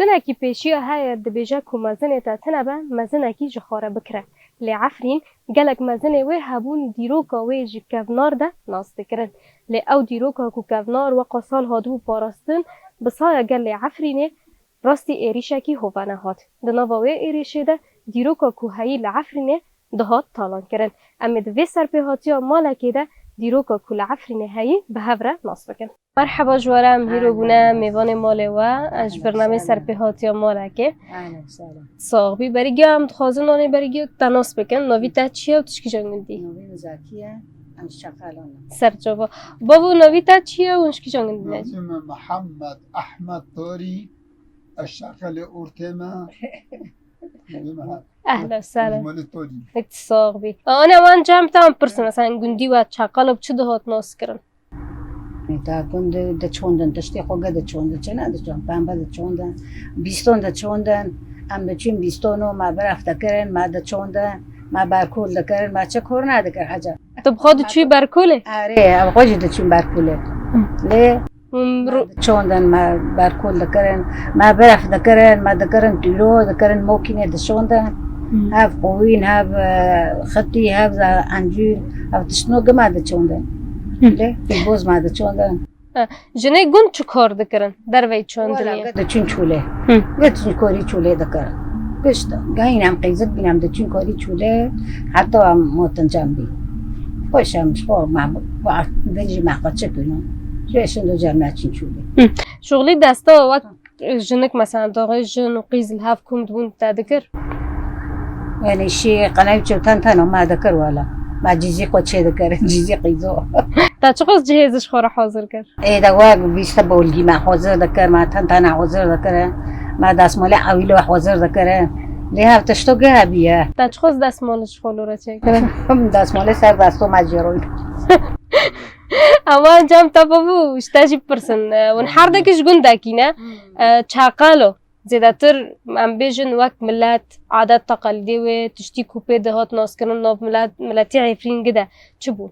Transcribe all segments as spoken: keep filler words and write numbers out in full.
Mezinekî pêşiya heye dibêje ku mezinê te tune be, mezinekî ji xwe re bikire. Lê Efrîn gelek mezinê wê hebûn dîroka wê ji kevnar de nas dikirin. Lê ew dîroka ku kevnar weqa sal hatibû parastin, bi saya gelê Efrînê rastî êrîşekî hovane hat. Di nava wê êrîşê de dîroka ku heyî li Efrînê dihat talankirin. Em ê di vê serpêhatiya malekê de dîroka ku li Efrînê heyî bi hev re nas bikin. Merheba ji we re, em hîro bûne mêvanê malê we. Ez ji bernameyê serpêhatiya malekê. Sax bî. Berî giya em dixwazin nanê berî giya te nas bikin. Navî te çi ye û tu ji kîjan gundî? Navî min Zakiye, em ji Çaqalan in. Serçava. Bavo, navî te çi ye û ji kîjan gundî ne? Navî min Mihemed Ehmed Torî, ez Çaqalê Ortê me. Navî min Ehla sala. Malê Torî. Sax bî. Ana wan cem tam pirsin, mesela gundî we Çaqalo bi çi dihat nas kirin? Ê, ta gund diçondin, tiştê xwe ge diçondin, çi ne diçond, pembe diçondin, bîston diçondin, em diçûn bîstono, me beref dikirin, me diçondin, me berkol dikirin, me çi kor nedikir hece. Tu bi xwe diçûyî berkolê? Erê, ev xwe jî diçûn berkolê. Lê Hûn ru- diçondin, me berkol dikirin, me beref dikirin, me dikirin tûlo, dikirin mokînê dişondin. Hmm. Hev qowîn, hev, e, xitî, hev ze-, encûr, hev tiştno gi me diçondin. Hmm. Lê pîboz me diçondin. Ha, jinê gund çi kar dikirin derveyî çandinê? Wala, ge diçûn çûlê. Hı. Ge diçûn korî çûlê dikirin. Gişt, gehîn em qîzik bîn, em diçûn korî çûlê, heta em motin cem bî. Xweş em ji xwe, me, va, vê jî me xwe çi bînin. Jê şindo cem me çîn çûlê. Hı. Şuxlî desta wek jinik, mesela, daxê jin û qîz li hev kom dibûn te dikir? Yanî şî qenewçe û ten tena me dikir wala. Me cîzî xwe çê dikir, cîzî qîzo. Te çiqas cihêz ji xwe re hazir kir? Ê de wek bîste bolgî me hazir dikir, me ten tena hazir dikir. Me destmalê ewîlo hazir dikir. Lê hev tişto ge hebiye. Te çiqas destmal ji xwe lo re çêkirin? Destmalê ser desto me jê royî. Ama cem te bû, ji te jî pirsin. E, hûn her deki ji gundekî ne? Hmm. E, Çaqalo. Zêdetir, em bêjin, wek milet, adet teqelîdê wê, tiştî ku pê dihat naskirin nav milet, miletî Efrîngî de çi bû?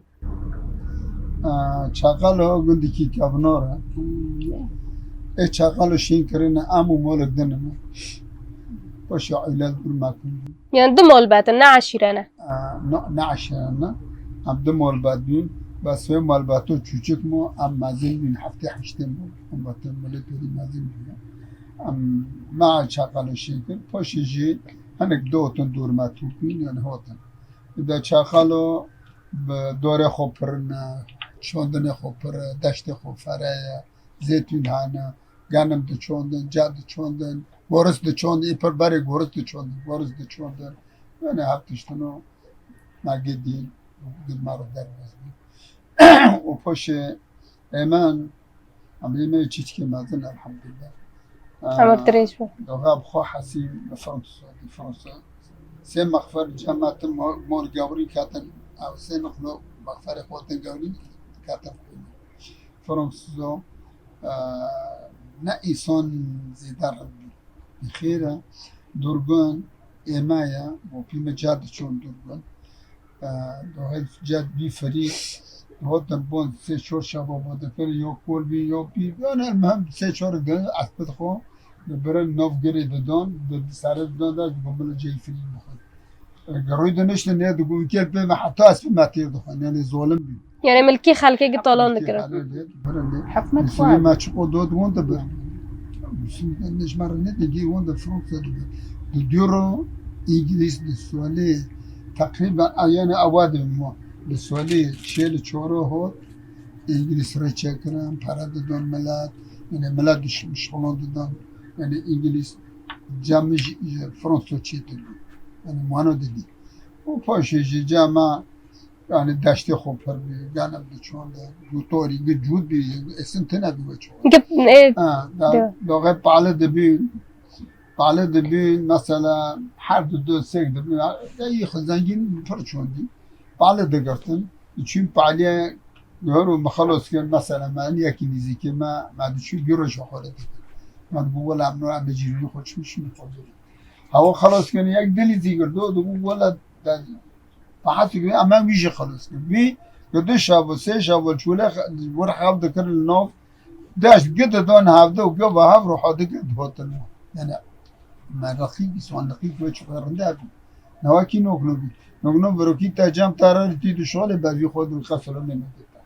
Aa, Çaqalo gundikî kevnar e. Ê Çaqalo şîn kirine em û molek din in. Paşa eylad dûr me kûn. Yani du malbet in, ne eşîre ne? Aa, ne, ne eşîre ne. Em du malbet bîn. Bes wê malbeto çûçik mo, em mezin bîn, heftê heştê mol. Em batin molê pêrî mezin bîn. Em me Çaqalo şîn kir. Paşê jî hinek dotin dûr me tûpîn, yani hotin. Di Çaqalo bi dorê xwe pir ne, çandinê xwe pir e, deştê xwe fere ye, zêtûn hene, genim diçandin, ca diçandin, goris diçandin, ê pir berê goris diçandin, goris diçandin. Yani her tiştino me gidîn, gid me re derbas bî. Û paşê Ê min, em ê me çîçikê mezin, elhamdulillah. Emir dirêj be. Doxa bi xwe hesî Fransa, Fransa. Sê mexfer cematin mol, mol gewrî ketin, ew sê mexlo mexferê xwe din gewrî ketin xwîn. Fransa, e, ne îson zêde rib bî. Xêr e, durgun, ê me ye, bo pî me ca diçon durgun. Dohê ced bî firî, hotin bon sê çor şeva bo dikir, yo kol bî, yo pî, yani em hem sê çor din espid xo, bi birin nov girê didon, bi serê didon da, ji gomile cey firî bixwe. Gerûy diniştin, ne digo, kel pê me heta espid me têr dixwe, yani zolim bî. Yani milkî xelkê gi talan dikirin. Hikmet Misûlî me çiqo dot won dibir. Misûlî ne ji me re ne digî won de Fransa dibir. Di dû ro Îngilîz di Swalê teqrîben ayane awa dibin mo. Di Swalê çêl çoro hot Îngilîz rê çekirin, pere didon milet, yani milet diş-, şixulon didon. Yani Îngilîz camij Fransa çê dibin. Yani mano didî. O paşê jî cama Yani deştê xwe pir bî, genim diçonde, gutorî, gi cûd bî, esin tine bî we ço. Gip, e, Ha, da, de. Doxê pale dibî, pale dibî, mesela her du du sêk dibî, ya, ya, yî xwe zengîn pir çondî. Pale digirtin, çûn palê, gör û mixelos kir, mesela me, yekî nîzîkê me, me diçû bîro ji xwe re dikir. Me digo, wela em no, em cîrî xwe çû, şûn xwe bîro. Hewa xelos kirin, yek dilî zî girdo, digo, wela, da, Pahat kir, em wî jî xelos kir. Wî, ku du şev û sê şev û çûle xe-, wir hev dikirin li nav, deşt gi didon hevde û gi bi hev ro hadikirin dihotin. Yani, meraqî, îswanliqî ku çiqas rinde bî. Newakî nokno bî. Nokno virokî te cem te re tî dişolê bervî xwe dû qesilonê nedê te.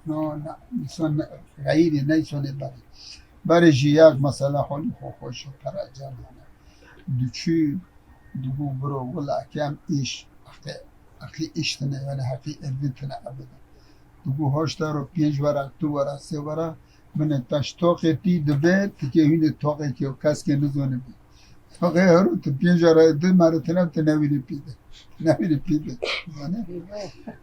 No, na, îson ne, xeyirê ne îsonê berê. Berê jî yek mesela xolî xwe xweş û pere cem hene. Diçû, digo biro, wila kem îş, heqê, heqê îş tine, yani heqê erdî tine ebede. Digo hoş daro, pênc wera, tu wera, sê wera, binê taş toqê tî dibe, tikê hûnê toqê kê û keskê nizone bî. Toqê hero tu pênc wera, du mare tine, tu newîrê pî de. Newîrê pî de. Yani,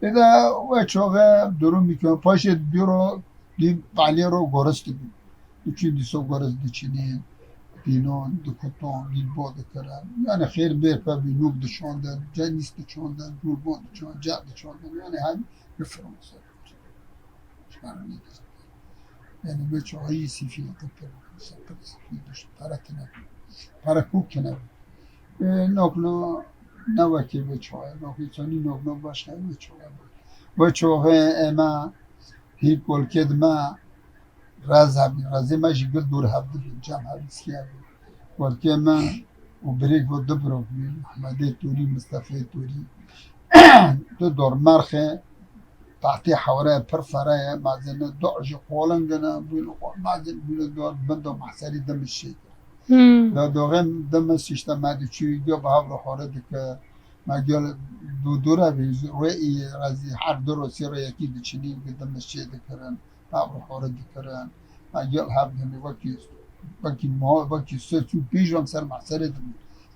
eda we çoğe durum bikon, paşê diro, dî palê ro gorist bî. Üçü dîso gorist diçinî, pînon, dikuton, lîlbo dikirin. Yani xêr bêr pe bî, nûk diçondin, cenîs diçondin, rûlbon diçondin, ca diçondin. Yani hem bir firma ser. Yani ne güzel. Yani ve çoğu iyi sifil, kıpır, kıpır, sifil, para tine. Para kuk tine. E, nokno, ne wekî ve çoğu, nokî çoni nokno başka ve çoğu. Ve çoğu ema, hî kolkê dime, Raz hebî, razê me jî gil dûr hev dibîn, cem hev îskiya bî. Welkê min û birêk bo du birok bîn, Ehmedê Tûrî, Mistefê Tûrî. Tu dormerxê, tahtê hewre pir fere ye, mazin ne do ji qolin gine, bûn mazin bûn do bin do mahserî dimiş şey. Hmm. Da doxê dimiş işte me diçû, gö bi hevre xore dike, me gel dû dûre bî, rê î razî her du ro sê ro yekî diçinî, dimiş şey dikirin. Tavro xore dikirin. Ha, gel hev hemî wekî, wekî ma, wekî se çû pêş em ser meserê dibû.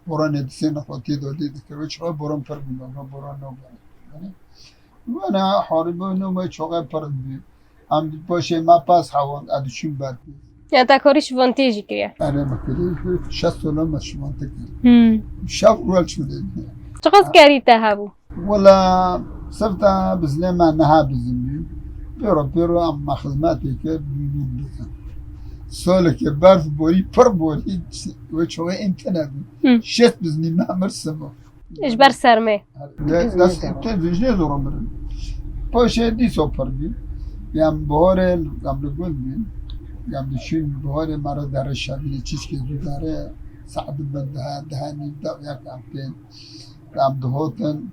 Boranê disê nexwe tê de lê dikir. Wê çawa boran pir bûn, nexwe boran nabûn. Yani, wena harî bû, nû me çawa pir bû. Em paşê me pas hewand, ez diçûm ber. Ya te karî şivantiyê jî kiriye? Erê me kiriye. Şeş sola me şivante kir. Hmm. Şev rol çû de. Çiqas kerî te hebû? Wela, sifta biznê me niha bizimî. Pêro pêro em me xizmetê kir, dû dûr bizin. Solekê berf borî, pir borî, wê çoxê ên tine bû. Hı. Şêst biznî me mir simo. Ji ber sermê. De, dest te vijnê zor mirin. Paşê dîso pir bî. Em bihorê, em li gund bîn. Em diçûn bihorê me re derê şevînê çîçkê zû derê. Saet bin dehe, dehe nîv de yek em tên. Em dihotin,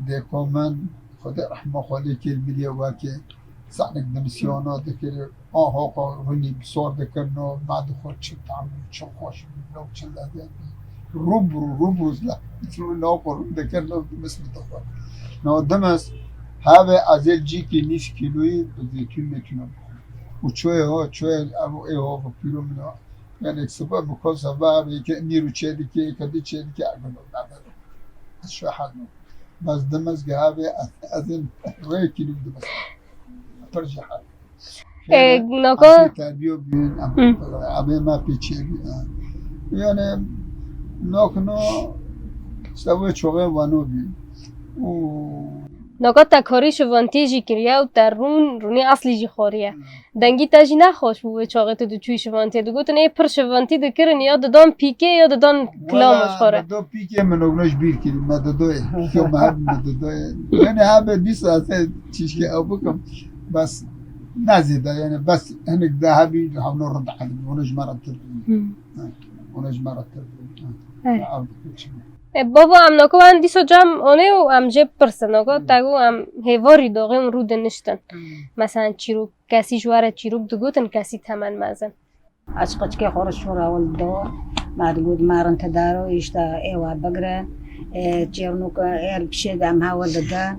dêko min, Xwedê rehma xwe lê kir, mirî wekê sanek dimisyona dikir, a hoqa rûnî bi sor dikir, no, ma dixwe çi tam, çi xweş bû, no, çi lezet bû. Rû bi rû, rû bi rû, la, no, xwe rûn dikir, no, dimis bi dixwe. No, dimis, havê ez ê cîkî nîv kîloyî bi zeytûn mêtûna bixwe. Û çoyê ho, çoyê ev ê ho bi pîro min o. Yani, sibe bi ko seba, yeke nîr û çê dike, yeke di çê dike, ez şahid bûm. Bes dimis gihavê ez, ez ên wê kîlû dimis. Pir jî hal. E, noko? Asê terbiyo bîn, em, Hı. Amê me pêçê bîn, ha. Yani, nokno, işte wê çoğê wano bîn. Û Noko te karî şivantiyê jî kiriye û te rûn, rûnê aslî jî xwariye. Hı. Dengî te jî nexweş bû wê çaxê tu diçûyî şivantiyê. Digotin, ê pir şivantî dikirin, ya didan pîkê, ya didan kilama ji xwe re. Wela, me do pîkê min ogno ji bîr kirî, me didoyê. Pîkê me heb me didoyê. Yani habe dîsa ez çîşkê ew bikim. Bes ne zêde, yani bes hinek de hebî, hevno rind elî. Onu ji me re tir bû. Hmm. Ha, onu ji me re tir bû. Ha. Hey. Ew dikir çi bû? E, baba, em nako en dîsa cem onê û em jê bipirsin. Nako, Hmm. te got em hêvarî doxê û rû diniştin. Hmm. Mesela çîrok Kesî ji we re çîrok digotin, kesî temen mezin. Ez qeçikê xwe re şûra ewil dido, me digot, me rintidaro, îşte êwa bigire, e, çêrnûk êr pişê de em hewe dide.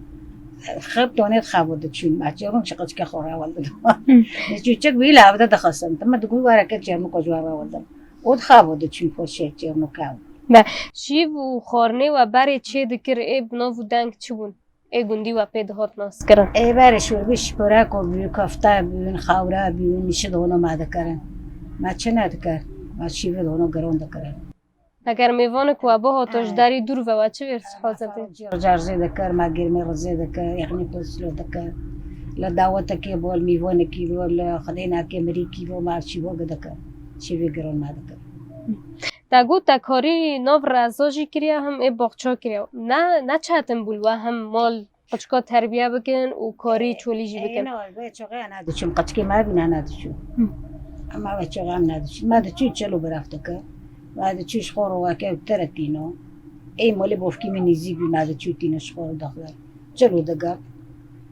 Xeb tonê xebo diçûn, me çêrnûk ji qeçikê xwe re ewil dido. Hı. Çûçik bî, lê evde dixistin. Te me digot, were ke çêrnûka ji we re ewil dim. Û dixebo diçûn poşê çêrnûka. Be, şîv û xwarinê we berê çê dikir, ê bi nav û deng çi bûn? Ê gundî we pê dihot naskirin. Ê berê şorbî şipireko bû, kofte bûn, xawra bûn, şi dono me dikirin. Me çi nedikir? Me şîvê dono giron dikirin. Eger mêvanek we bihato ji Ê. derî dûr ve we çi vêr hazir dî? Cîr carzê dikir, me girmê rizê dikir, yexnî poslo dikir. Li dawetekê bol, mîvanekî bol, li xwedênekê mirîkî bol, me şîvo dikir. Şîvê giron me dikir. Te got te karî nav reza jî kiriye, him ê baxça kiriye. Ne, ne çetin bû li we him mal qeçika terbiye bikin û karî çolî jî bikin? Ê, ne, wê çoxê em nediçûn, qeçikê me bîne nediçûn. Hı. Ama wê çoxê em nediçûn. Me diçûn çil û biref dikir. Ma diçû ji xwe ro weke ew tere tîno. Ey molê bofkî min nêzîk bî, ma diçû tîno ji xwe ro dexwar. Çilo digirt.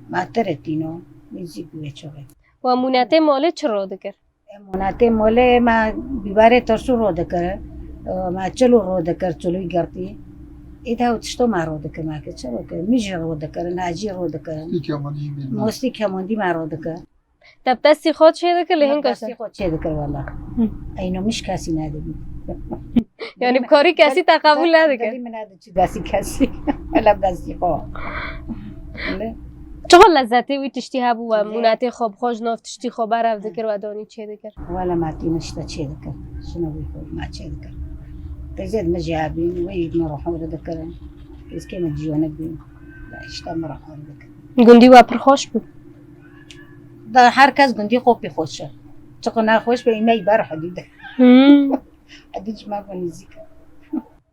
Ma tere tîno, nêzîk bû wê çaxê. Wa mûnetê molê çi ro dikir? Em mûnetê molê me bîbarê tirsû ro dikir. Ma çilo ro dikir, çiloyî girtî. Ê de ew tişto me ro dikir, me kir çilo kir. Mij ro dikir, nacî ro dikir. Mostî kemondî jî bî. Mostî kemondî me ro dikir. Te bi destî xwe çê dikir, lê hin kes. Destî xwe çê dikir wela. Hı. Eyno mij kesî nedibî. Yani bi karî kesî te qebûl nedikir. Dilî min nediçû destî kesî. Wela bi destî xwe. Wele. Çiqas lezzetê wî tiştî hebû we, mûnetê xwe bi xwe ji nav tiştî xwe berev dikir we danî çê dikir. Wela me tîne işte çê dikir. Şino wî xwe me çê dikir. Teyzê min jî hebîn, wê yî min rohû dikirin. Keskê min ciyonik bîn. Işte min rohû dikirin. Gundî we pir xweş bû. Da her kes gundî xwe pê xweş e. Çiqo nexweş be, îme ber hudû de. Hmm. Hudû ji me ve nêzîk e.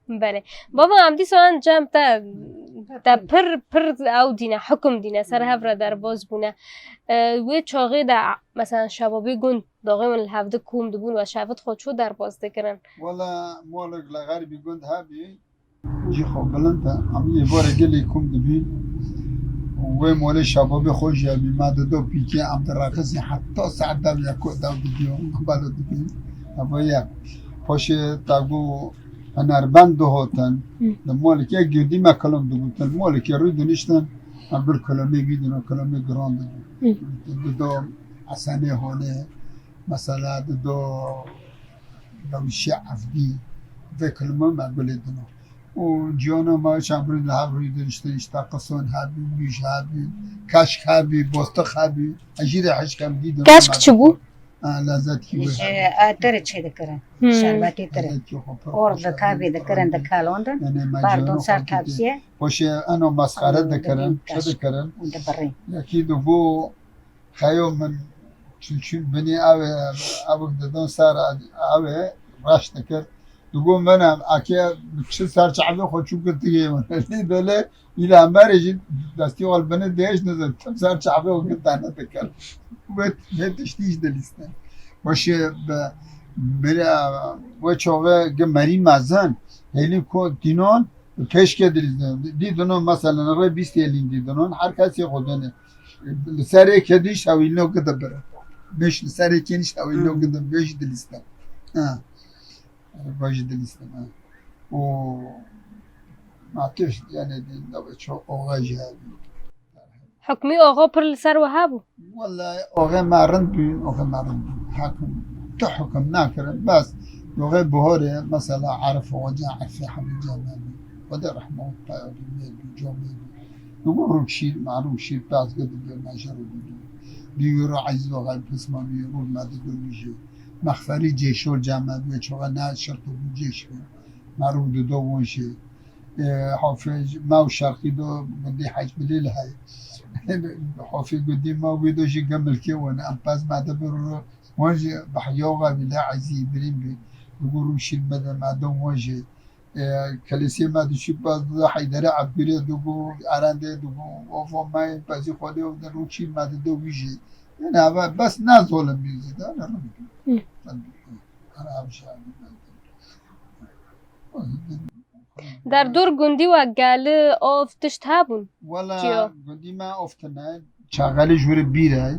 Belê. Bava, em dîsa an cem te, te pir, pir ew dîne, hukum dîne, ser hev re derbas bûne. E, wê çaxê de, mesela şebabê gund, daxê min li hevdi kom dibûn ve şevit xwe ço derbas dikirin. Wela molek li xerbî gund hebî, cî xwe bilind e, em ê vore gelê kom dibîn. Wê molê şebabê xwe jî hebî, me dido pîkê, em direqisî heta saet dev ya ku dev didiyo, balo dibîn. Heva ye. Paşê te got, Hunerbend dihotin, Hı. Li molekê gundî me kilim digotin. Molekê rû diniştin, em bir kilimê bîdin û kilimê giran didin. Hı. Dido Esenê holê, mesela dido Lewişê Evdî, vê kilime me gulê dino. Û ciyana me çend rû li hev rû diniştin, işte qison hebî, wîj hebî, keşk hebî, bostiq hebî. Ez jî de hişkem dîdin. Keşk çi bû? Ha, lezzetî wê. Ji, e, tere çê dikirin. Hmm. Şerbetê tere. Lezzetî xwe pir xweş e. Or di tavê dikirin, dikalondin. Bardon ser tepsiyê. Xweş e, eno mesxere dikirin, çi dikirin? Û dibirîn. Yekî digo, xeyo min çû çû binî ew e, ew didon ser ew e, reş dikir. Digo, min em, eke çi ser çavê xwe çû girtî min. Lê belê Îla merê jî destî ol bini dêj nizin, tim ser çavê û gitane dikir. Wê, wê tiştî jî dilîstin. Weşê bi, bira, wê çaxê gi merî mezin, hêlîn ku tînon, pêşke dilîstin. Dîdinon, meselen, rê bîst hêlîn dîdinon, her kesê xwe dene. Li serê kedî şewîlno gi dibire. Beş li serê kênî şewîlno gi dibire, jî dilîstin. Ha. Vajî dilîstin, ha. Û ma tişt, yani, din da be çok oğa jî hebî. Hukmî oxa pir li ser we hebû? Wallahî, oxê me rind bûn, oxê me rind bûn. Hekim, tu hukim nakirin, bes. Oxê bihorê, mesela, Arif Hoca, Arif Hamid Cemal, Xwedê rehmet paya bî, mê bî, camê bî. Digo rûkşîr, me rûkşîr, pez gidi, me jero bû. Dîwî ro Ezîz Oxay Pismanî, rû me dido wî jî. Mexferî cêşor cem me bû, çoxe ne şirto bû cêş bû. Me rû dido won jî. E, Hafiz, me û Şerqî do gundî Hec Bilêl hey. Hafiz gundî me wî do jî gemilkê won. Em pez me de bir ro, won jî behyoga bî le Ezî Îbrîm bî. Digo rûkşîr me de me do won jî. E, kelîsê me diçû pez dida Heydere Ebgirê digo, Erendê digo, ofo me pezî Xwedê û de rûkşîr me dide wî jî. Yani eve bes ne zolim bî zî de, ne rind bî. Hı. Rind bî. Ana ev şahidî me. Derdor gundî we geli, ov, tişt hebûn? Wela gundî me ov tine. Çaxelê ji were bîre,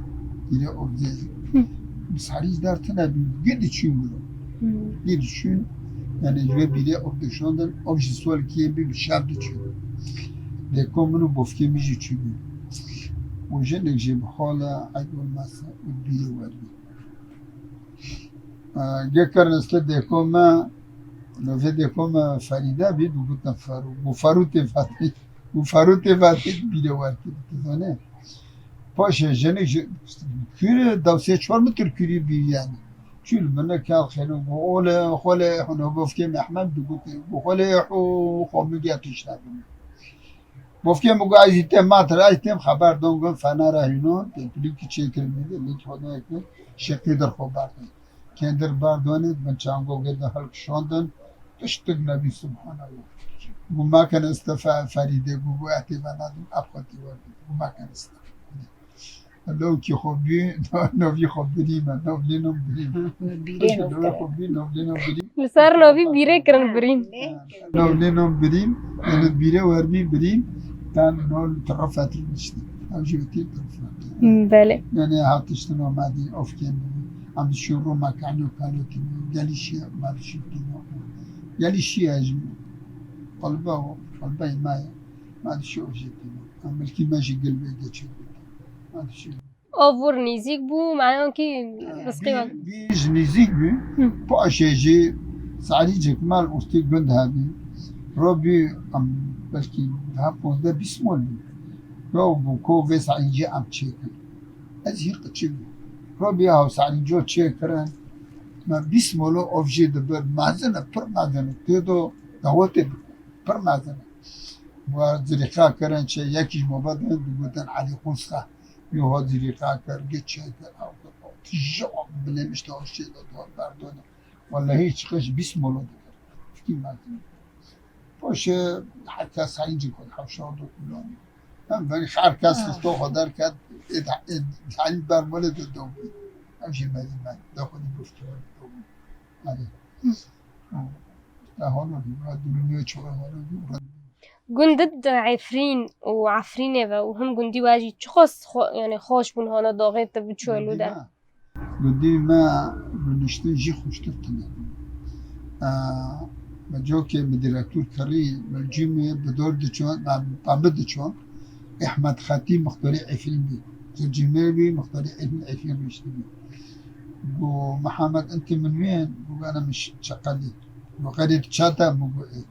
îre ov dê. Hı. Bi sarî ji der tine bî, gê diçûn wiro. Hı. Gê diçûn, yani ji wê bîrê ov dişandin, ov ji solkiyê bî bi şev diçûn. Dêko min û bofkê min jî çûbûn. Û jinik jî bi xala, eyb olmazsa, û bîrê we bî. Gê kirin este dêko me, navê dêko me Ferîde bî, digotin Ferû. Û Ferû tê Fatî. Û Ferû tê Fatî bîrê we kir, tu zanî. Paşê jinik ji kûrê, dew sê çar metr kûrî bî yani. Çû li min kel xêno, got, "Ole, xole, hûn bofkê Mehmed digotin." Got, "Xole, xo, xo min giya tişt nebin." Bofkê min got, "Ez î têm matir, ez têm xeber dom, got, fenera hînon, tê pilîkî çêkirin, lîk xwe dayê kir, şê qîdir xwe berdin." Kendir berdonê, bin çango gedi hilkişandin, tiştik nebî, subhanallah. Got, "Mekin istifa Ferîdê, got, got, etê ve nadim, ev xwe tê we." Got, "Mekin istifa." Lewkî xwe bî, navî xwe birî me, nav lê nam birî. Bîrê Lewkî navkere. Xwe bî, nav lê nam birî. Li ser navî bîrê kirin birîn. Nav lê nam birî, yani bîrê werbî birî, tan nol tarafat işte. Ev jî wekî tarafat. Belê. Yani hatiştin amadi ofken. Em şûn Roma kano kano kino. Gelişiye, mal şûn kino. Gelişiye jî. Qalba o, qalba ma. Ma dişi o jî kino. Em milkî me jî gil ve geçiyor. Ma dişi. Avur nêzîk bû, meyankî rizqî ve. Bî ji nêzîk bî. Paşê jî sarîcek mal ûstî gund hebî. Robî em belkî daha ponzdeh bîst mol bî. Yo bû ko vê sarîcê em çêkin. Ez hî qiçik bû. Robî haw sarîco çêkirin. Me bîst molo ov jê dibir. Mezin e, pir mezin e. Tê do dawetê bikir. Pir mezin e. Wa zirîqa kirin çê yekî ji mobe din digotin Elî Qûsxa. Yo ha zirîqa kir, giçe kir, ew kir, ew tije bilêmişte o şê de dor berdone. Wellehî çiqe ji bîst molo dikir. Fikî mezin. Poşe her kes heyncî kod hewşa do kulon. Em ben her kes xisto xwe derket, ê de, ê de, heyncî ber mole de do. Ev jî mezin ben. De xwe di guftu do. Hadi. Te holo bî, va durumiye çora holo bî. Gundit di Efrîn û Efrînê ve û him gundî we jî çiqas xwe, yani xweş bûn hana daxê te biçû elû de. Gundî me rûniştin jî xweştir tune. Me cokê bi direktor kirî, me cîmê bi dor diçon, me bi diçon. Ehmed Xetî muxtarî Efrîn bî. Cîmê bî muxtarî Efrîn, Efrîn rûniştin bî. Go Mihemed, intî min wên? Go ana min çeqelî. Go xerîb çata? Min go ê.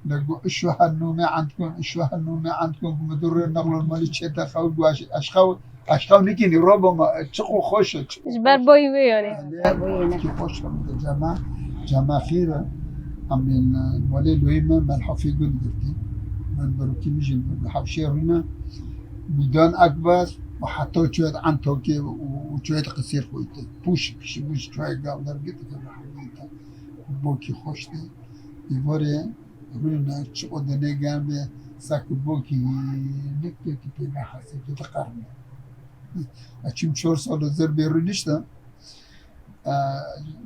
Lego işo her nûmê endkun, işo her nûmê endkun, ku mi du rê nexlo malî çête xew, gu eş, eşxew, eşxew nikînî, robo ma, çiqo xweş e. Ji ber boyî wê yani. Ki xweş e, cema, cema xîr e. Amîn, malê loyî me, melhafî gund girtî. Min birokî min jî, hewşê rûne. Mîdan Ekber, û heta çûyet Entokê û, û çûyet Qisîr xwîte. Pûş, pişi pûş çûyet gavler girtî, ke bokî xweş tê. Îvarê Rûne çi o dinê germ be, sek bokî hînik tê ki pê nexese ki diqerme. Ez çûm çor sal li zir bê rûniştim. E,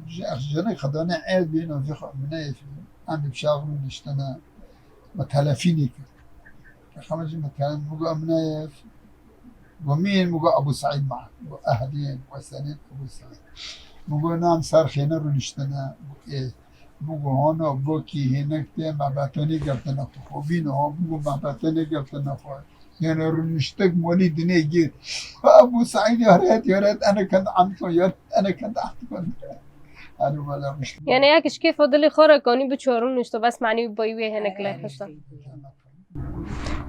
ji, jinik xidane êd bîn û vî xwe min neyê fî. Em bi şav rûniştine. Me telefînî kir. Xema jî me telefîn, min got, em neyê fî. Go mîn, min got Ebû Seîd ma. Go ehlîn, we senîn Ebû Seîd. Min got nam ser xêne rûniştine. Go ê. Min got hona bokî hênek tê, me betonî girtine xwe. Xwe bîne ho, min got me betonî girtine xwe. Yani rûniştik molî dinê gî. Ebû Seîd yaret, yaret, ene kend amton, yaret, ene kend amton. Hani wala rûniştik. Yani ya kişkê fodilî xwe re konî bi çorûn nişto, bes manî boyî wê hinek lê xista.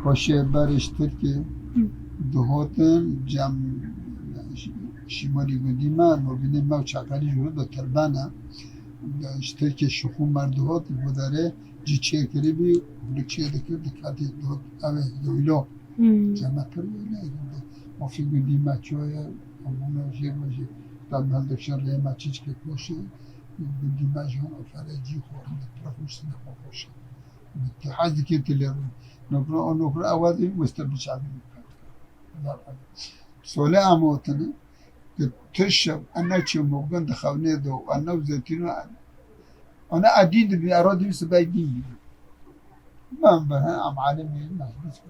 Paşê berê ji Tirkê dihotin cem şîmalî gundî me, nobînê me û çakalî ji wir de tirbene. Ji Tirkê şixû mer dihot, bi derê cî çêkirî bî, li çê dikir, dikatî dihot, ev ê yoylo. Cem me pir yoyle, mafî gundî me çoye, hemû me jê me jî, ta me dikşin rê me çîçkê koşê, gundî me ji hon ofere cî xwe, pir xweş sine xwe xweş. Tu hez dikî tu lê rû. Nokra, o nokra ewazî weste biçavî. Sole amotini ki tu şev ene çi mobin di xewnê do, ene û zetîno, ene edî dibi, ero dî sibay dî. Ben ben em alimî meclis.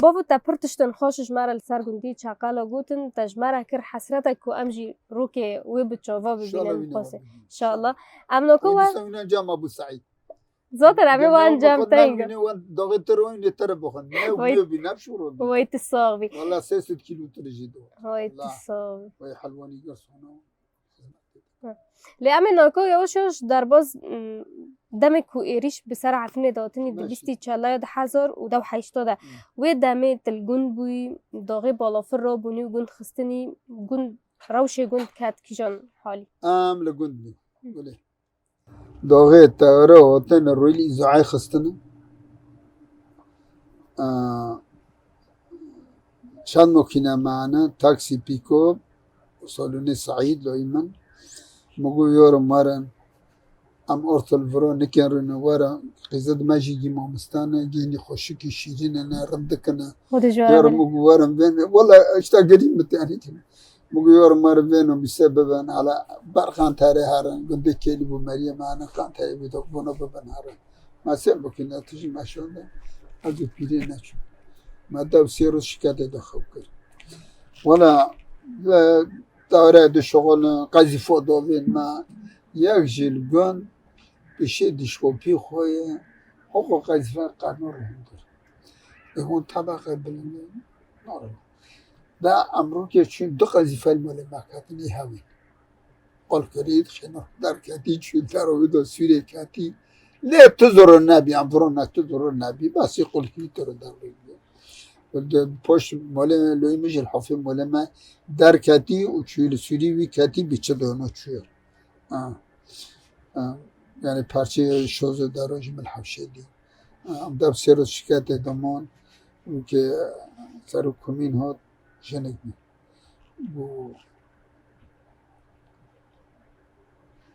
Bavo, te pir tiştên xweş ji me re li ser gundî Çaqala gotin, te ji me re kir hesretek ku em jî rokê wê bi çava bibînin xwesê. Înşallah. Em noko we. Wîna cem Ebû Seîd. Zaten em ê wan cem teng. Wîna wan daxê te re wîna te re bixwin. Ne wî bî, ne şûro bî. Wey tu sax bî. Wala sê sed kîlo tu re jî do. Wey tu sax bî. Wey helwanî gersona. Lê em ê nako yavaş yavaş derbaz, m, demê ku êrîş bi ser Efrînê de hatinî di bîstî çelaya di hezar û dew heşta de. Wê demê til gund bûyî, daxê balafir rabûnî û gund xistinî, gund rewşê gund ket kîjan halî? Em li gund bû. Gulê. Doxê tewre hotine rûyî îzoayê xistine. Aa, çend mokîne me ane, taksî pîkop, salonê Seîd loyî min. Min got, yorim werin. Em ortel viro nikin rûne were, qîzet me jî gî mamistane, gênî xweşikî şîrîne ne, rindikine. Û di ji were Yorim bine. Min got, werin vên. Wela, işte gelî min tênî tîne. Min got, yorim werin vên û mîse bibin, hala ber Qanterê herin, gundê Kêlî bû Meryem ane, Qanterê bî de bona bibin herin. Ma sê bikîne, tu jî meşonde, ez û pîrê neçû. Ma dew sê roj şiketê de xew kir. Wela, e, dawre dişixulin, qezîfo dovên me, yek jî li gund, pişê dişxopî xwe ye, hoqo qezîfe qeno re hundir. E hûn tebeqe bilind in, nare. Da emrokê çûn du qezîfe li molê me ketin, ê hewî. Qol kirî, xêno derketî, çû dero wî de sûrê ketî. Lê tu zoro nebî, em viro ne tu zoro nebî, basî qul kirî tu ro dervê bî. Poşt molê loyî min jî li hofê molê me derketî û çû li sûrî wî ketî, bî çi dono çûyo. Ha. Ha. Yani parçeyê şozo dero jî min hewşê dî. Ha, em dev sê roz şiketê domon û ke serok kumîn hot jinik bî. Gu,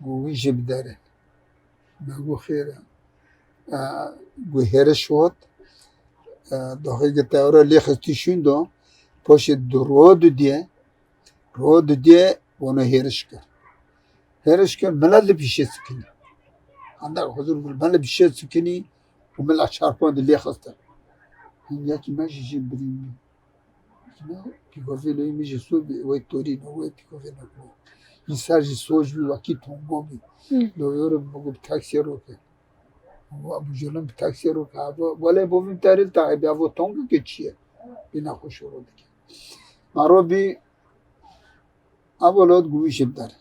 gu wî jî bidere. Me gu xêr e. E, gu hêriş hot. E, doxê ke tewre lê xistî şûn do. Poşê du ro du diye. Ro didê, wono hêriş kir. Hêriş kir, milet li pîşê sikinî. Handa huzur bir, milet li pîşê sikinî û milet çarpan di lê xiste. Hin yekî me jî jî birî. Pîkovê loyî min jî sû bî, wê torî ne, wê pîkovê ne. Yî ser jî soc bî, wekî tongo bî. Hı. Doyoro min got, taksiyê roke. Û Ebu Jolin bi taksiyê roke. Abo, wele bo vim teril ta, ebi avo tongo ke çiye. Bîna xwe şoro dike. Ma ro bî, Abo lot gumîşê bidar.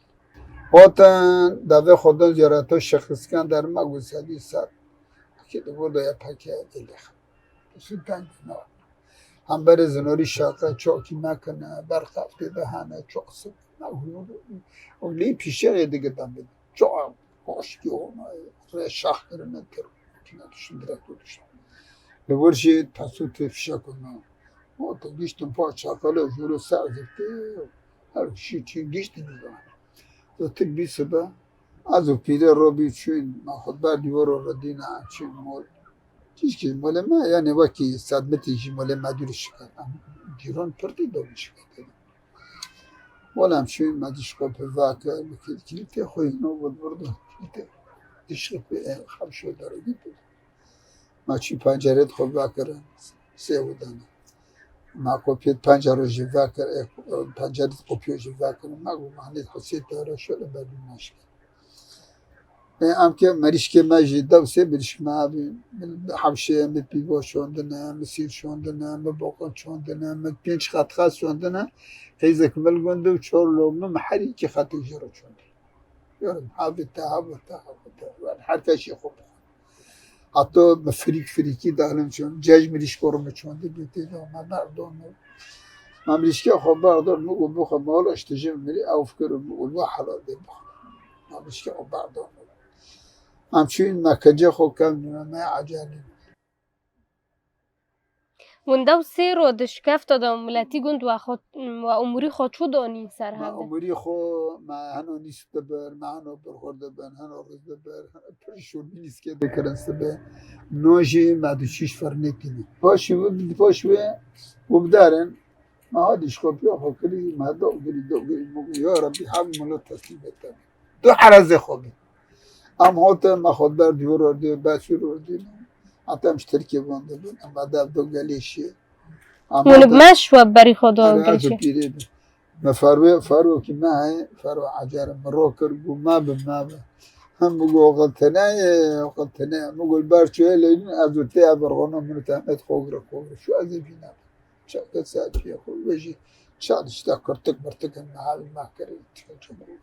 Hotin, davê Xwedon ziyarato Şêx Îskender me got sedî ser. Ki di bo de ya peke êlêx. Sultan ne. Hemberê zinorî şaqe çok kî mekine, berqaf tê de hene, çok sık. Ne huyur. O lê pîşe êdige damê. Çok hoş ki ona, re şah kirine ter. Kine düşün direkt o düşün. Li wir jî tasû tê fişek ona. O te giştin pa çaqale, jûro ser zirtê. Her kişî çi giştin zan. Zotir bî sibe. Ez û pîrê robî çûn, me xwe ber dîwaro redîna, çûn mol. Tişkî molê me, yani wekî sedmetî jî molê me dûrî şikand. Em cîran pir tê dawî şikand. Wela em çûn, me dişka pê vekir, bi kil-, kilîtê xwe hîno bud birdo. Kilîtê dişka pê, e, xemşo derê dî bud. Me çû pencerê xwe vekirin, sê û dana. Me kopiyê pencero jî vekir, e, pencerê kopiyê jî vekirin. Me got, "Hanê xwe sê tara şöyle berdû naşke." E, em ke merîşkê me jî dew sê mirîşk me hebî. Min hewşeye, min pîvo şondine, min sîr şondine, min boqon şondine, min pênc qetxa şondine. Qeyzek min li gund û çor lo min, min her iki qetek jê re şondine. Yorum, habite, habite, habite. Yani her keşî xwe bixwe. Hatta min firîk firîkî dalim çon, cej mirîşko re min çondî bî tê de, me berdon. Me mirîşkê xwe berdon, min got, "Bixwe, mala işte jin mirî ew fikir û min got, va helal de bixwe." Me mirîşkê xwe berdon. Em çûyîn me kecê xwe kevnîne, me ecelî. Winda û sê ro di şikefta de miletî gund we xwe, we umurî xwe çû donî ser Me hevde? Umurî xwe, me heno nîsk dibir, me heno birxur dibin, heno riz dibir, heno pir şûrmî nîskê dikirin sibê. No jî me di şîş firnê tînî. Paşî wî, paşî wê û bidarin, me ha dişkopiya xwe kirî, me do girî, do girî, me got, "Ya Rebî, hev milet teslîmê te." Du herezê xwe bî. Em hote me xwe ber dîwor ordî, besûr ordî. Heta em ji Tirkiyê van dibin, em eda do gelê şî. Em Hûn hote bi me şiwe berî xwe do Ere ez û gelê şî. Pîrê bin. Me ferwe, ferwekî me heye, ferwe ecer min ro kir, got, "Me bi, me bi." Hem min got, "Oxil tene ye, oxil tene ye." Min got, "Ber çûye leynin, ez û tê ev rona min û te emet xogre, xogre. Şu ez ê bîne." Çaket saetiye xwe, wê jî çar işte kurtik mirtik in, me hevî me kir, çikin çikin.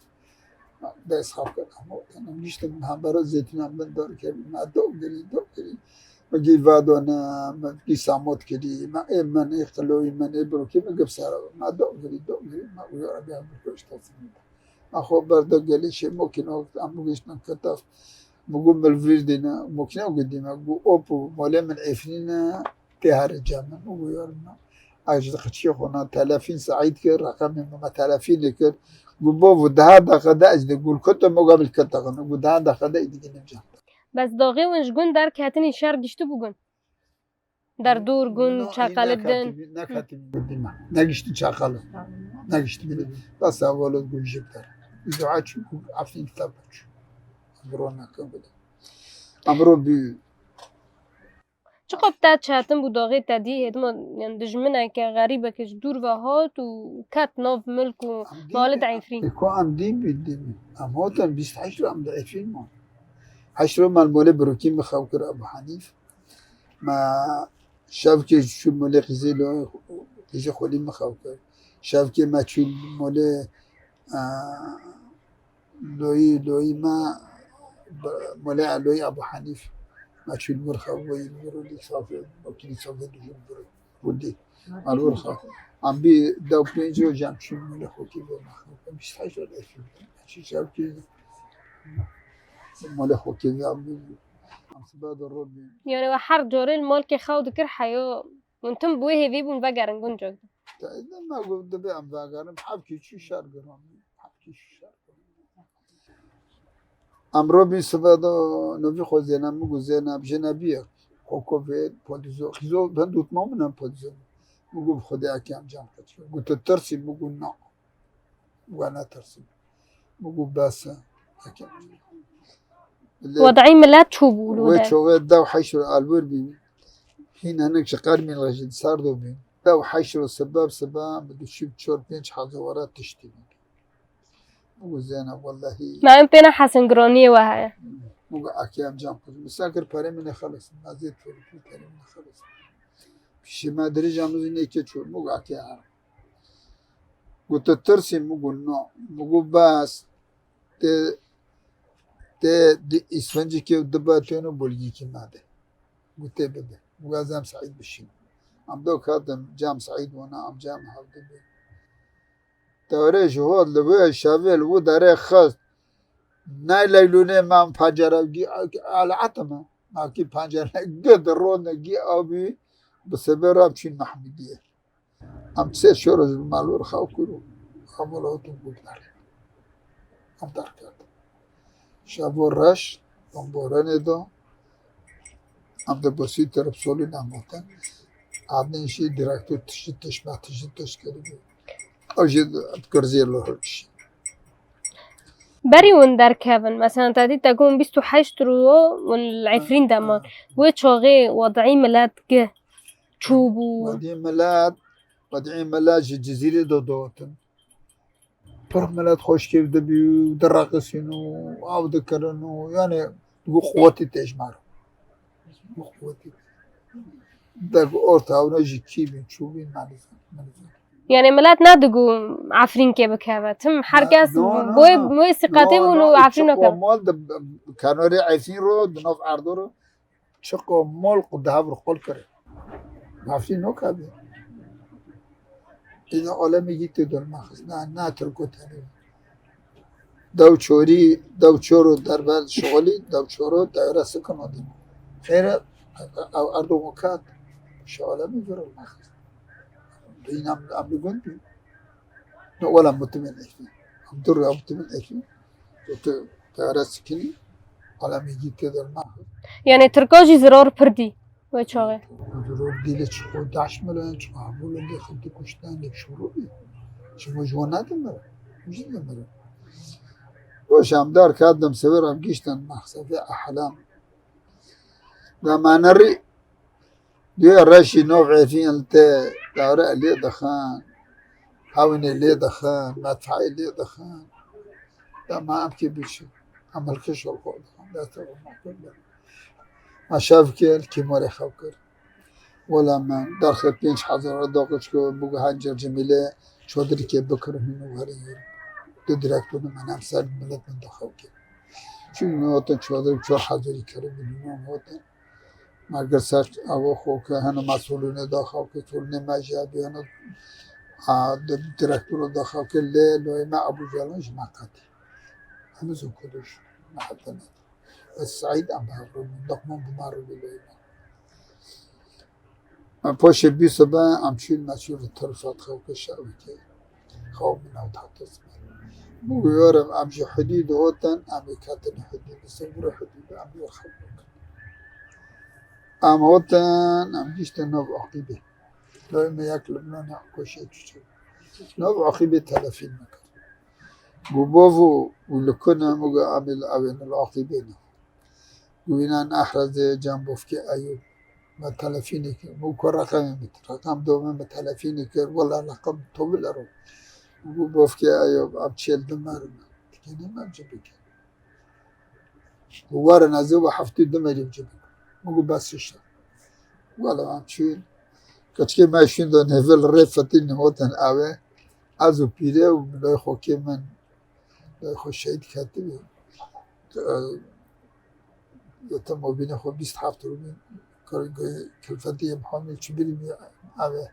Dest xaf kir, ama em giştin hembera zeytînan bin dar kir, me do girî, do girî. Min gî vadone, min gî samot kirî, me ê min, ê qiloyî min, ê birokî min gip ser. Me do girî, do girî, me uyo ev ya birko işte sinî. Me xwe berdo gelê şê mokîno, em bigihiştin ketef. Min got milvîr dîne, mokîno got dîme, got op û molê min Efrîn e, tê here cem min. Min got yar min. Ez ji qiçiyê xwe na telefîn Seîd kir, reqemê min me telefînê kir. Got bo, bu daha deqe de ez de gul kutim, o gabil kir teqin. Got daha deqe de îdî gelê cem. Bes daxê win ji gund derketinî şer giştibû gund. Derdor gund, çeqeli din. Neketibî, neketibî gundî me. Negiştin çeqeli. Negiştin gundî. Bes hevalot gund jê bidere. Î dua çû Efrîn kitap çû. Emro neke bide. Emro bî. Çiqo bi te çetin bû daxê te dî, hêdima, yani dijmineke, xerîbeke ji dûr ve hat û ket nav milk û malê di Efrîn. Ê, ku em dîn bî, dîn bî. Em hatin bîst heşt ro em di Efrîn man. Heşt ro me li molê birokî min xew kir Ebu Hanîf. Me şevkê çû molê qîzê lo-, qîzê xwelî min xew kir. Şevkê me çû molê, e, Loyî, loyî me, molê Eloyî Ebu Hanîf. Me çû li wir xew, weyî li wir û lî safê, wekî lî safê dijûn bir û dî. Me li wir xew. Em bî dew pênc roj em çûn molê xwekî vê me xew. Em bîst heşt roj eşî. Çî çav kî molê xwekî vê em bî. Em sibe de robî. Yani we her corê li malkê xew dikir heyo. Hûn tim bi wê hêvî bûn vegerin guncek. Te, me got, divê em vegerin, hevkî çû şer giran. Hevkî çû şer giran. Em robî sibe de novî xwe Zeynep, min got, Zeynep, jê nebiye. Koko vê, podîzo, xîzo, ben dotma min em podîzo. Min got, bi Xwedê eke em cem qeç. Got, tu tirsî, min got, na. We netirsî. Min got, bes e. Eke. Wed'î milet çû bû li Wê de. Çoxê dew heşt ro alwir bî. Hîn hinek ji qermîn re jî di ser do bî. Dew heşt ro sebeb sebeb bi du çar pênc hezar were tiştî bî. Min got, Zeynep, wellahî. Me em pê ne hesin gironiyê we heye. Min got, eke em cem qeç. Min ser kir perê min ê xelis. Me zêd perê min ê xelis. Pişê me dirêj em zî nêke çû. Min got, eke herim. Got, tu tirsî? Min got, no. Min got, bes. Tê, tê di îsvencekê û du betên û bolgîkî me de. Got, tê bide. Min got, ez em Seîd bişînim. Em do ketin cem Seîd wana, em cem hevdu bî. Tewrê ji hot li wê şevê li wî derê xist. Ney leylûnê me em pencere gî, elete me. Nakî pencere gî di ronde gî ew bî, bi sebê re em çûn Mehmûdiyê. Em sê şoro ji malor xew kir û hevala hatin guhdar. Em derketin. Şevo reş, em borenê de, em de bosî teref solî nemotin. Adnên jî direktor tiştî tişt me tiştî tişt kiribû. Ew jî kirzê li hol kişî. Berî hûn derkevin, mesela te dî te got bîst û heşt rû hûn li Efrîn de man. Wê çaxê wed'î milet gih çûbû. Wed'î milet, wed'î milet ji Cizîrê de dihatin. Pir milet xweşkêv dibî û direqisîn û av dikirin û, yani, digot quwetî tê ji me re. Digot quwetî. Dek orta hewne jî kî bîn, çû bîn, me nizan, me nizan. Yani milet nedigo Efrînkê bikeve. Tim her kes boyê, boyê sîqetê bûn û Efrîn çiqo keve. Mal di kenarê Efrîn ro, di nav erdo ro. Çiqo mol qu di hev re qol kir. Mafî nokabe. Îna alemê gî tê dol me xist. Na, na Tirko tenê. Dew çorî, dew çoro derbe şixulî, dew çoro dewre sikin o din. Xêre, ew erdo kat. Şi alemê gir me xist. Dîna em li gund bî. No, wela mutimên ekî. Em dur ya mutimên ekî. Tu teyare sikinî, alemê gî tê derman. Yani Tirka jî zirar pir dî wê çaxê. Zirar dî lê çi xwe daş mirin, çi xwe hemû lê xelkî kuştin, lê şûrû bî. Çi xwe ji wan nedimirin. Jî dimirin. Baş em dar kat dem sever em giştin mexsefê ehlam. Demane rî Dê reşî nov Efrîn li te dare lê dixin, hewinê lê dixin, medfeê lê dixin. Dema em kê biçin, em hilkişol xwe dixin, destê xwe makul bin. Me şev kir, kîmorê xew kir. Wela min derxê pênc hezar doqij ku bigu hencir cimîlê çodirikê bikirin hûn û werin yûr. Du direktorê min em ser milet min dixew kir. Çûn min gotin çodir çar hezarî kiribûn hûn gotin. Mergir ser ew xwe ke hene mesulûnê daxew ke, solûnê me jî hebî hene, a, di-, direktoro daxew ke lê loyê me Ebû Calan ji me qetî. Hemî zû kuduş me hete ne. Ez Seîd em bi hev re bûn, Luqman bi me re bû loyê me. Em paşê bî sibe em çûn, me çûn li terfa xew ke şewekê. Xew min ew heta sibe. Bû werim em ji hudî dihotin, em ê ketin hudî, li ser hudî de em ê xew bikin. Em hatin, em gihiştin nav Aqîbê. Lawê me yek Lubnanê koşê çûçe. Nav Aqîbê telefîn me kir. Got, bavo, û li ku ne? Min got, em ê li, ew ê li Aqîbê ne. Got, wîna Nehrezê cem bofkê Eyûb. Me telefînê kir. Min got, ku reqemê min? Reqem do min, min telefînê kir. Wela reqem to bile ro. Min got, bofkê Eyûb, em çêl dimerin. Dikenê me ci bikin. Got, werin ez ê we heftê du milyon ci bikim. Min got, bes işte. Wela em çûn. Keçikê me şûn de nêvil rê fetî nîhotin ew ê. Ez û pîrê û lay xokê min, lay xwe şehîd ketibî. Yetim mobînê xwe bîst heft rûbîn. Kar-, kilfetî yê Mihamî çi birî bî ev ê.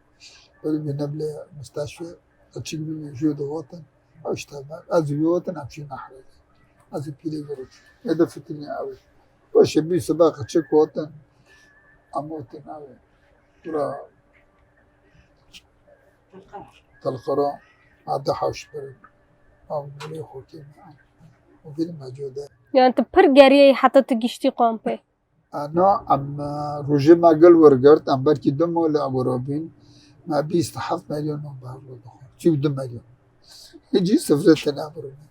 Birî bî neblê musteşfê. Çi birî jû dihotin. Ew işte me, ez û wî hotin, em çûn Nehrezê. Ez û pîrê vê rû çûn. Ê de fitinî ew ê. Paşê bî sibe qeçik hotin. Em hotin ew ê. Bura Telqero, ma de hewş birin. Ew gulê xokê me. Û bîn me code. Yani tu pir geriyeyî heta tu giştî kampê? Ana, em, e, rojê me gel wergirt, em belkî du mol li Abu Robîn, me bîst heft milyon non behro dixwar. Çî du milyon. Hicî sifrê tene Abu Robîn.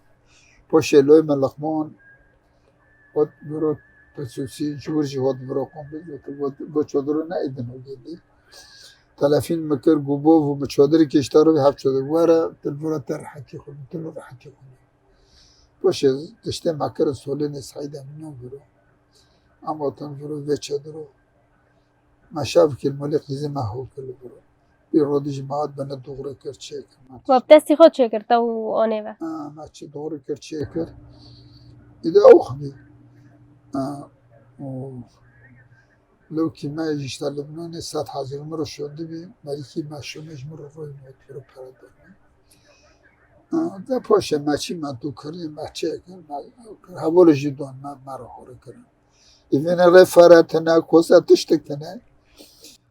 Poşê loy me Luqman, hot biro Pesûsî, ji wir jî hot biro Qombil, got, got, got çodiro ne êdin o gelî. Telefîn me kir, got, bo, vo, mi çodirê kişta ro, hep çodir. Were, til vira te rehetî xwe, til rehetî xwe. Poşê, tiştê me kir, solênê Seîd Emînan viro. Em otin viro vê çodiro. Me şev kir, molê qîzê me ho kir li vir. Pîr Rodî jî me hat bene dûxrê kir, çêkir. Me We bi destî xwe çêkir, te û anê ve? Ha, me çi dûxrê kir, çêkir. Îde ew xwedî. Ha, û lewkî me jî işte Lubnanê sed hezîr min re şondibî, merîkî me şûme ji min re royî me pîro pere dane. Ha, de poşê me çî me dû kirî, me çêkir, me ew kir. Hevalê jî don me, me re xwe re kirin. Îvêne rê fere tine, kosa tiştik tine.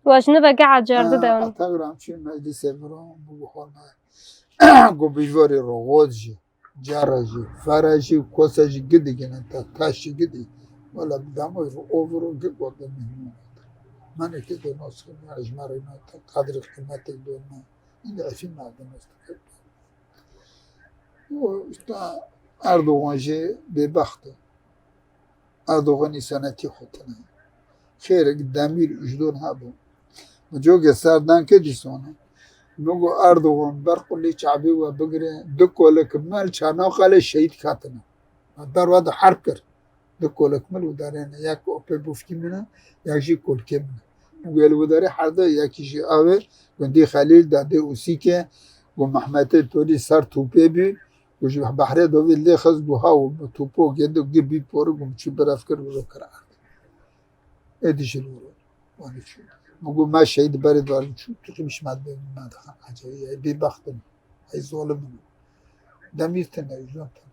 Wa ji nive geha cerdi de. Ha, wan. Ata gram çû meclisê viro, bû xwe me. Go bîvarê ro, xod jî, cara jî, fere jî, kosa jî gidî gine, ta taş jî gidî. Wala bi damoy ro, o viro gid wate mihmûn. Menekê do nos kir, me ji me re nota, qedrê qîmetek do me. Îne efî me de nos kir. Û işte Erdogan jî bêbext e. Erdogan îsanetî xwe tine. Xêrek demîr û ji don hebû. Min cokê ser dan ke dîsone. Min got Erdogan ber qulê çavê we bigire, du kolek mel Çanaxalê şehîd katine. Derwa de herb kir. Du kolek mil û darên, yek opê bofkî min e, yek jî kolkê min e. Û gel û darê herde yekî jî ew e, gundî Xelîl, dadê Ûsîkê, gu Mehmetê Tolî ser tûpê bî, û ji behrê dovî lê xist, gu ha û tûpo gêndi, gi bî pori, gu çû berev kir, û kir erd. Êdî jî li wir. Wanî çû. Min got, me şehîd berê dwarin çû, tu qîm ji me dibê, me dixin ecebî, ey bêbext in, ey zolim in. Demîr tine, jon tine.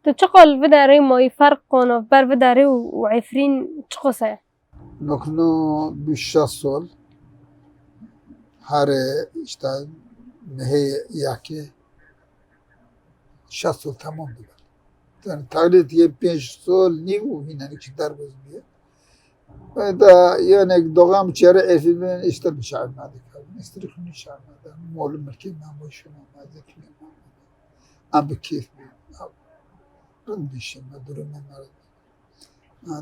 Tu çiqas li vê derê mayî, ferq qana ber vê derê û, û Efrîn çiqas e? Nokno bî şeş sol, herê işte mehê yekê şeş sol temam dibe. Yani taqlîd yê pênc sol nîv û hîn, yani ki derbas bîye. Da yenek doğam çere efilin işte bir şey anladık. İstirikini şey anladı. Molu mülki memur şunu mazet. Em bi keyf bûn. Rind bî şeme, durumê me rind.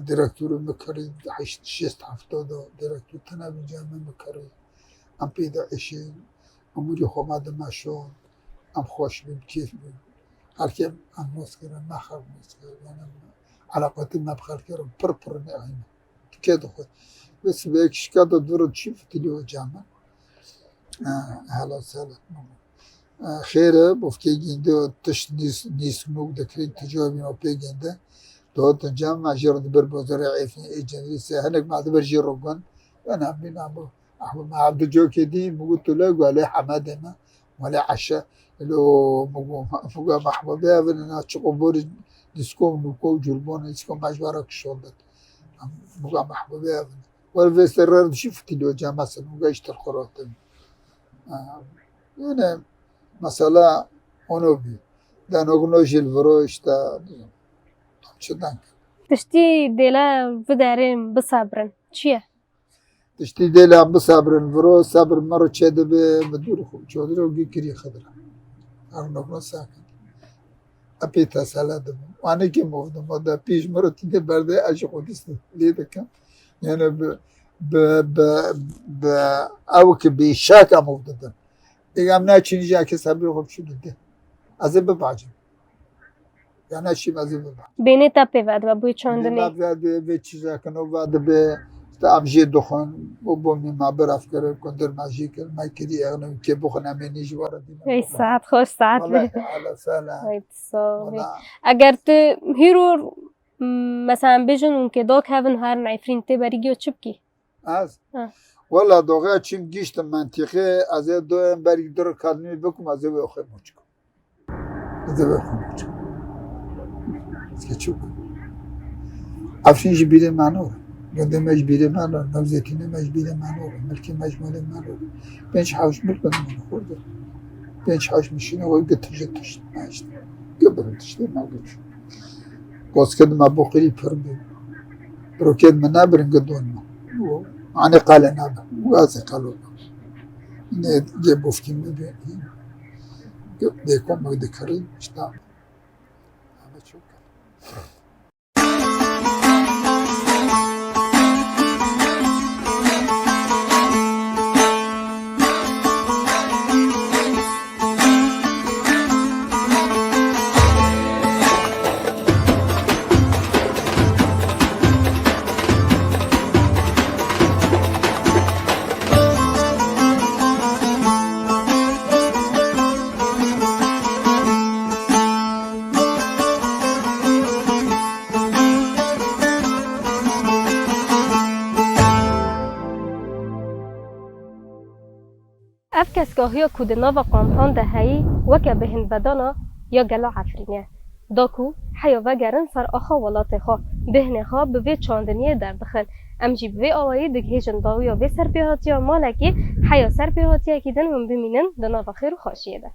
Direktorê me kirî heşt, şêst hefta da, direktor tene bî cem me kirî. Em pê de eşîn, umurî xwe me dime şon, em xweş bîn, kêf bîn. Her kêm em nos kirin, me xelk nos kirin. Yani elaqetî me bi xelkê re pir pir ne eyne. Kê dixwe. Ve sibê şikata dûr çî fitilî o cem me. Ha, helal selamet. Xêr e, bofkê gînde tişt nîs, nîs nûk dikirin, tu cevabî o pê gînde. Dotin cem me jê re dibir bozorê Efrîn ê Cendrîsê, hinek me dibir jê re gon. Ben em bîna bu. Ahmet me evdi cokê dî, mi got tu le guelê Hemedê me, guelê Eşe. Elo mi got, mi got Mehbubê evin, na çiqo borî disko, nuko, culbon, disko me ji wara kişon bet. Em mi got Mehbubê evin. Were vê serre dişî fitîlî o cem me ser, mi got îşte xwe ratin. Yine mesela onu bî. Denogno jî li viro işte, çi denk. Tiştî dêle biderin, bisebrin. Çi ye? Tiştî dêle bisebrin, viro sebir mir çê dibe, bi dûr xwe çodire û gî kirî xidire. Ev nokna sakin. Epê tesele dibim. Anê kêm ov dima de pîş mir tîde berde ez ji xwe dîst lê dikim. Yani bi, bi, bi, bi ew ki bi şak em ov didin. Ê em neçîn jî eke sebrê xwe biçû dide. Ez ê bibacim. Ya neçîm ez ê bibacim. Bênê te pê vedibe, bûyê çandinê. Bênê vedibe, vê çîzeke nû vedibe. Îşte em jê dixwin, û bo min me birevkir, kundir me jê kir, me kirî, ew ne kê bixwin, em ê nî ji we re dînin. Ey saet xweş, saet be. Walahi, ala sala. Ey, tu sağ ol. Wala. Eger tu hîro, m, mesela bêjin û kê dak hevin herin Efrîn tê berî giyo çi bikî? Ez? Ha. Wala doxeya çim giştim mentiqê, ez ê doyên berî dir kadnî bikim, ez ê wê xwe moç kim. Ez ê wê xwe moç kim. Ez keçik. Efrîn ji bîrê me nor. Gundê me ji bîrê me nor. Navzêtînê me ji bîrê me nor. Milkê me ji malê me nor. Pênc hewş milk bin min xurdi. Pênc hewş mişîne xwe gitin ji tişt me işte. Gibirin tiştê me giç. Kosked me boqirî pir bû. Rokêt me nabirin gidon me. Anê qale nabe. Gazê qalo. Ne de bofkî me bê. Dê kom me dikirin işte. Ama çok. Ev kesgahiya ku di nava qampan de heyî, weke bêhnvedana ya gela Efrînê ye. Da ku heya vegerin ser axa welatê xwe, bêhnê xwe bi vê çandiniyê derdixin. Em jî bi vê awayî digihêjin dawiya vê serpêhatiya malekî, heya serpêhatiyekî din hûn bimînin di nava xêr û xweşiyê de.